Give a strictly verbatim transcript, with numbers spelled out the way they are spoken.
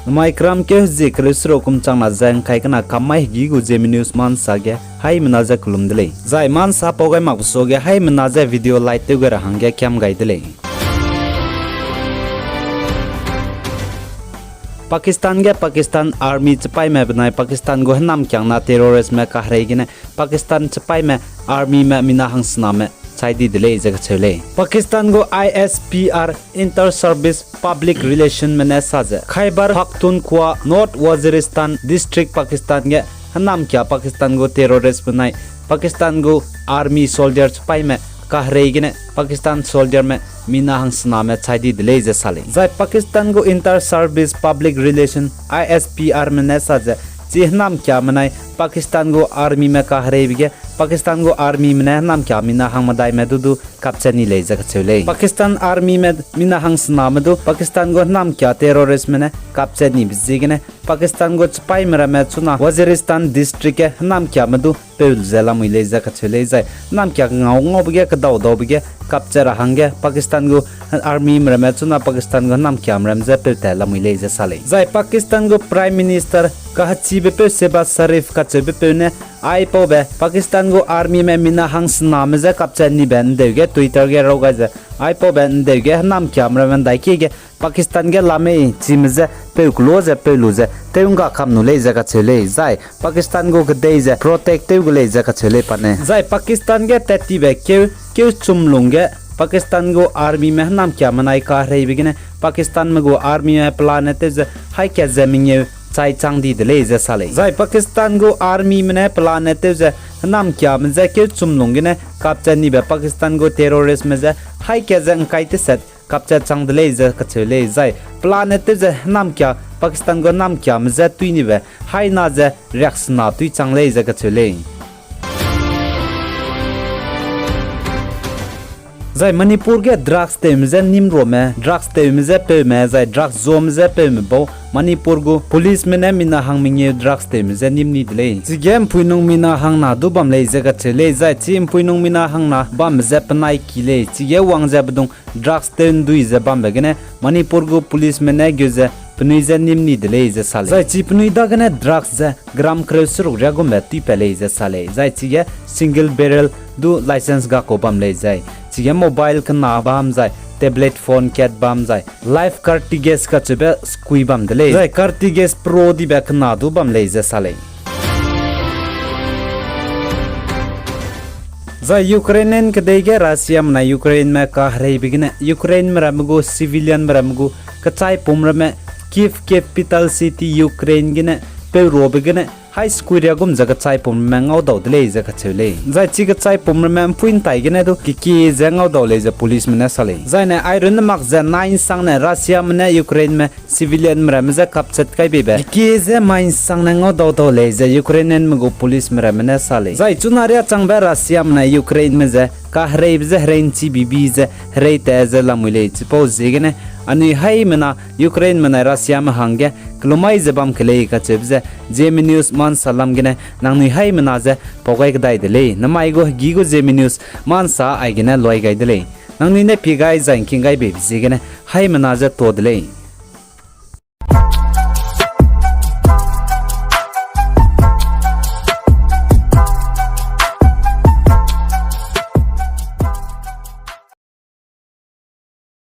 Namai keram keu hezie kereu seruk kum changna ze ngkai kena kam mai hegî gu Zeme News ma nsa ge haimena ze kelum de lei. Zai ma nsa pau gai makbe suage haimena ze video like tew gai ra hangge kiam gai de lei. Pakistan ge Pakistan Army chipaîme benai Pakistan gu hênamkiangna terroristme kaherei gene Pakistan chipaîme, armyme mina hangsename chai di de lei ze kacheu lei. Pakistan gu I S P R, Inter Service Public Relationme ne sa ze Khyber Pakhtunkhwa, North Waziristan District, Pakistan ge hênamkia Pakistan gu terrorist benai Pakistan gu army soldier chipaîme kaherei gene Pakistan soldierme mina hangsename chai di de lei ze sa lei. Zai Pakistan gu Inter Service Public Relation, I S P Rme ne sa ze chi hênamkiame nai Pakistan gu armyme kahereibe ge Pakistan gu armyme ne hênamkia mina hangmedaime du du kapchat ni lei ze kacheu lei. Pakistan armyme mina hangsename du Pakistan gu hênamkia terroristme ne kapchat nibe ziegene Pakistan gu chipaîme ramme chuna Waziristan District ge hênamkiame du peu ze lamui lei ze kacheu lei. Zai hênamkia kengau ngaube ge, kedau daube ge kapchat ra hangge Pakistan gu armyme ramme chuna Pakistan gu hênamkiame ram ze peu tat lamui lei ze sa lei. Zai Pakistan gu Prime Minister kahechibe peu Shehbaz Sharif kacheube peu ne aipaube Pakistan gu armyme mina hangsename je kapchat nibe ndeu ge Twitter ge raw gai ze aipaube ndeu ge hênamkiame ramme ndaikie ge Pakistan ge la mei chime je peu kelo ze peu lu ze tew ngga kam nu lei ze kacheu lei. Zai Pakistan gu kedei ze protect tew gu lei ze kacheu lei pa ne. Zai Pakistan ge tat tibe keu, keu chum lungge Pakistan gu armyme hênamkiame nai kahereibe gene Pakistanme gu armyme pelane tew ze haî kat ze mengeu chai chang di de lei ze sa lei. Zai Pakistan gu armyme ne pelane tew ze hênamkiame je keu chum lung gene kapchat nibe Pakistan gu terroristme je haî kat ze ngkai teset kapchat chang de lei ze kacheu lei. Zai pelane tew ze hênamkia, Pakistan gu hênamkiame je tui nibe haî na ze riaksena tui chang lei ze kacheu lei. Zai Manipur ge drugs tewme je nîm ruame, drugs tewme je peume, zai drugs zuame je peume bau Manipur gu policeme ne mina hang mengeu drugs tewme je nîm ni de lei. Chige ’mpuinung mina hangna du bam lei ze kacheu lei, zai chi ’mpuinung mina hangna bambe je penai ki lei, chige wang ze bedung drugs tew ’ndui ze bambe gene Manipur gu policeme ne geu ze penui je nîm ni de lei ze sa lei. Zai chi penui dagene drugs ze gram kereu seruk riagumbe tuipat lei ze sa lei. Zai chige single barrel du licence gakau bam lei zai. Chige mobile kena bam zai, tablet phone kat bam zai, Life Cartridges kacheube skui bam de lei. Zai cartridges pro dibe kena du bam lei ze sa lei. Zai Ukrainian kedei ge Russiame nai Ukraineme kahereibe gene Ukraineme ramme gu civilianme ramme gu kechaipum ramme Kyiv capital city Ukraine gene peuruabe gene haî skui riagum ze kechaipum ramme ngaudau de lei ze kacheu lei. Zai chi kechaipum ramme ’mpui ’ntai gene du kekie ze ngaudau lei ze policeme ne sa lei. Zaine airunne mak ze nai ’nsangne Russiame ne Ukraineme civilianme ramme je kapchat kai beibe kekie ze mai ’nsangne ngaudau dau lei ze Ukrainianme gu policeme ramme ne sa lei. Zai chuna riâ changbe Russiame nai Ukraineme ze kahereibe je herei ’nchi bibi ze herei tat ze lamui lei. Chipau ziegene anui haimena Ukraineme nai Russiame hangge kelumai ze bam ke lei kacheube ze Zeme News ma ’nsa lam gene nangnui haimena je pau gai kedai de lei. Namai gu hegî gu Zeme News ma ’nsa aigene luai gai de lei. Nangnui ne pie gai zai ’ngking gai beibe ziegene haimena je tuâ de lei.